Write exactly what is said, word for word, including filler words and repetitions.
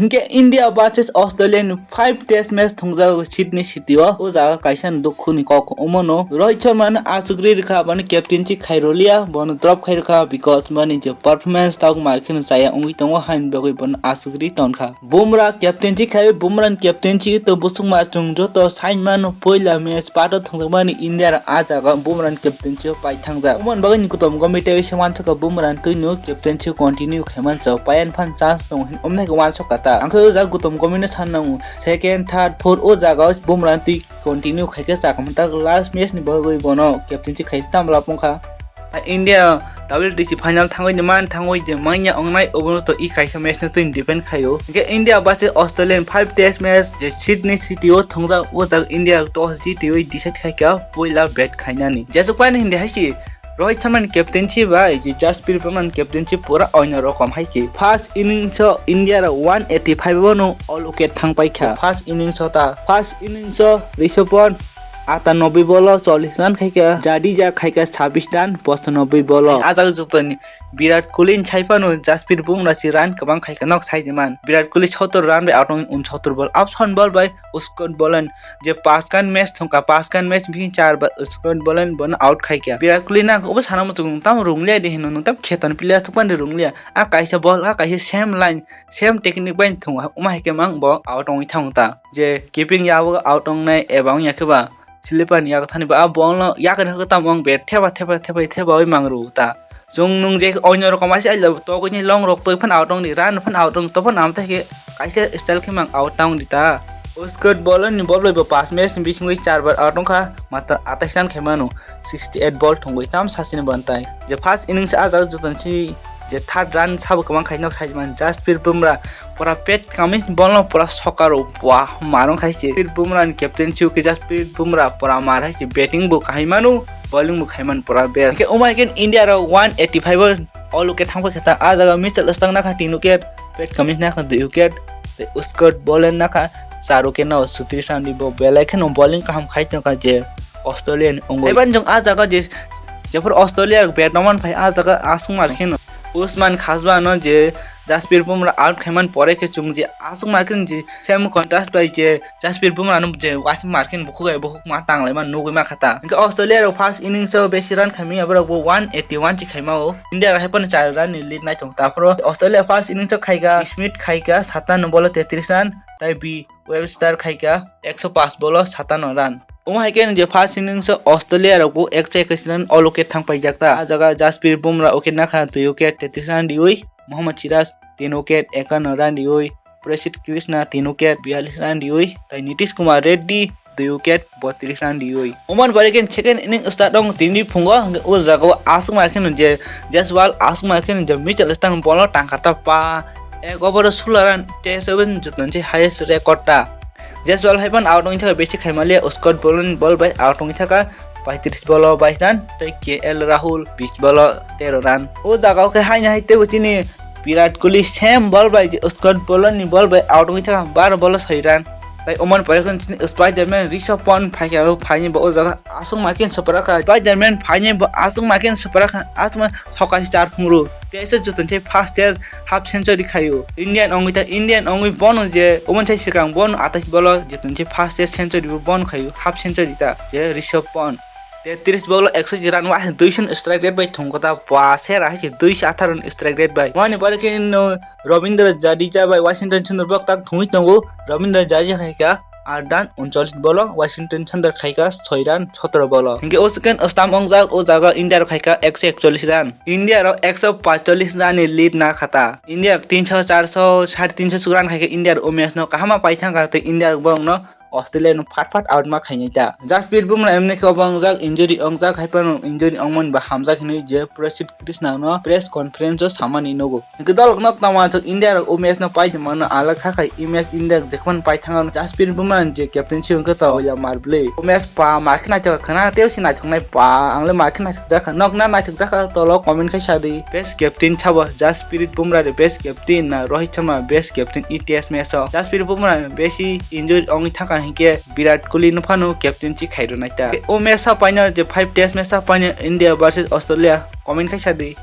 Hinkhe India versus Australia ni five test match thungjak Sydney city o. O jaga kaisa ni dukhu ni kok omo no Rohit Sharma no achukri rwkha, bani captaincy khai rwliya, bono drop khai rwkha because bani je performance tabuk mar kheno chaya wngwi tongo, haini bagwi bono achukri tonkha. Bumrah captaincy khai, Bumrah ni captaincy to bwswkma chwng joto saimano puila match pato thwngjakmani India rok ah jaga Bumrah ni captaincy o pai thangjak. Omo ni bagwi ni kutom gombe tei se wansukha Bumrah ni twino captaincy o continue khaiman chao, payan phan chance tongo hin omnai khe wansukha ta. Ang khe o jaga kutom gombe no san nango second, third, fourth o jaga o Bumrah ni twi continue khaikhe chakmwtak last match ni bagwi bono captaincy khai tamlap wngkha. India W T C final thangwi ni man thangwi de manya ongnai obono to i kaisa match no twi depend khaio. Hinkhe India versus Australia five test match je Sydney city o thungjak, o jaga India toss jitiwi decide khaikha puila bat khainani. Jesuk paini hindi haisi Rohit Sharma ni captaincy bai je Jasprit Bumrah ni captaincy pura oino rokom haisi. First innings o India rok one eighty five o no all wicket thang paikha. First innings o ta, first innings o Rishabh Pant atanoboi bolo chollish run khaikha, Jadeja khaikha sabbish run pochanoboi bolo. Ah jaga jotoni Virat Kohli ni saiphano Jasprit Bumrah si run kwbang khaikha nok saidiman. Virat Kohli sottor run bai out wng unsottor bol. Option bol bai Scott Boland je paanch khan match thungkha, paanch khan match bini char bar Scott Boland bono out khaikha. Virat Kohli nang obo sana muchung tamo runglia de hino nung tam khetan player thukmani runglia. Ah kaisa bol, ah kaisa same line, same technique bai thung, omo hai khe mang bo out wngwi thang ta. Je keeping yago out wngnai eba wngya khe ba slipper ni yago thani ba ah ball no yakni hwnkhe tamo wng bet theba theba theba theba oi mang rw ta. Chwng nung je oino rokom aise aila togwi ni long rok toi phan out wng di, run phan out wng to phan am ta khe kaisa style khe mang out ta wng di ta. O Scott Boland ni bol bai bo paanch match ni bisingwi char bar out wngkha, matwr atais run khaimano, sixty eight ball thungwi tam sasini bantai. Je first innings ah jaga jotono si je third run sabo kwbang khai nok saiman Jasprit Bumrah pura pet kamis bol no pura sokaro bua marung khai se. Jasprit Bumrah ni captaincy o khe Jasprit Bumrah pura mar hai se, batting bo kahai mano, bowling bo khai man pura best. Ke umai ken India rok one eighty five o all wicket thang paikha ta. Ah jaga Mitchell Starc nakha tin wicket, Pat Cummins nakha dui wicket, tei Scott Boland nakha char wicket no sutri sandi bo belai kheno bowling kaham khai tongkha je Australian ongwi. Haiban jong ah jaga je jephuru Australia rok bat nangman phai ah jaga aswk mar kheno Usman Khawaja no je Jasprit Bumrah out khaiman pore khe chwng je aswk mar kheno je same contrast bai je Jasprit Bumrah no je waisa mar kheno bukhuk bai bukhuk ma tanglai man nugwi ma kha ta. Hwnkhe Australia rok first innings o besi run khaimya borok bo one eighty one se khaima o. India rok haiphano char run ni lead nai tongo. Taphoro Australia first innings o khaika Smith khaika satano bolo tetris run, tai B Webster khaika ekso paanch bolo satano run. Omo hai khe je first innings o Australia rok bo ekso ekwis run all wicket thang paijak ta. Ah jaga Jasprit Bumrah wicket nakha dui wicket tetris run riwi, Mohammad Siraj tin wicket ekanno run riwi, Prasidh Krishna tin wicket biyallis run riwi, tai Nitish Kumar Reddy dui wicket botris run riwi. Oman pore khe second inning start ong tini phungo, hwnkhe o jaga o aswk mar kheno je Jaiswal aswk mar kheno je Mitchell Starc bolo tangkha ta pa ek over o sulo run, tei se joto ni se highest record ta. Jaiswal hai phano out wngwi thangkha besi khaimaliya, Scott Boland bol bai out wngwi thangkha paitris bolo bais run, tei K L Rahul bis bolo tero run. O jaga o khe haino hai teibo chini Virat Kohli same ball bai je Scott Boland ni ball bai out wngwi thangkha baro bolo soi run. Tai oman pore khe chini Spiderman Rishabh Pant phaikha, o phaini bo o jaga aswk ma khe swprak kha. Spiderman phaini bo aswk ma khe swprak kha, aswk ma sokasi char khumru. Tei se joto se first test half century khaio. Indian ongwi ta, Indian ongwi bono je oman sai swkang bono atais bolo joto se first test century bo bono khaio, half century ta je Rishabh Pant. Tetris bolo ekso run, waisa duiso strike rate bai thungkha ta, ba sera hai se duiso atharo strike rate bai. Mani pore khe no Ravindra Jadeja bai Washington Sundar bok tak thungwi tongo. Ravindra Jadeja khaikha aat run uncholish bolo, Washington Sundar khaikha soi run sotro bolo. Hinkhe o second stamp ongjak, o jaga India rok khaikha ekso ekchollish run. India rok ekso paanchchollish run ni lead na kha ta. India rok tinso, charso, sare tinso run khaikha India rok o match no kaham ma pai thangkha tei India rok borok no Australia no phat phat out ma khainai ta. Jasprit Bumrah emni khe obo ongjak, injury ongjak, hai phano injury ongmani ba hamjak hinwi je Prasidh Krishna no press conference o samani nugo. Hinkhe dolok nok tamo achuk India rok o match no paidi mano, alak kha khai i match India rok jekhman pai thangano Jasprit Bumrah ni je captaincy hwnkhe to oya mar bwlwi. O match pa mar khe naithok khna tei se naithoknai pa, ang le mar khe naithok jakha, nok na naithok jakha tolo comment khai sa di. Best captain sabo Jasprit Bumrah de best captain na Rohit Sharma best captain i test match o? Jasprit Bumrah besi injury ongwi thangkha hinkhe Virat Kohli no phano captaincy khai rwnai ta. O match sa paino je five test match sa paino India versus Australia, comment khai sa di.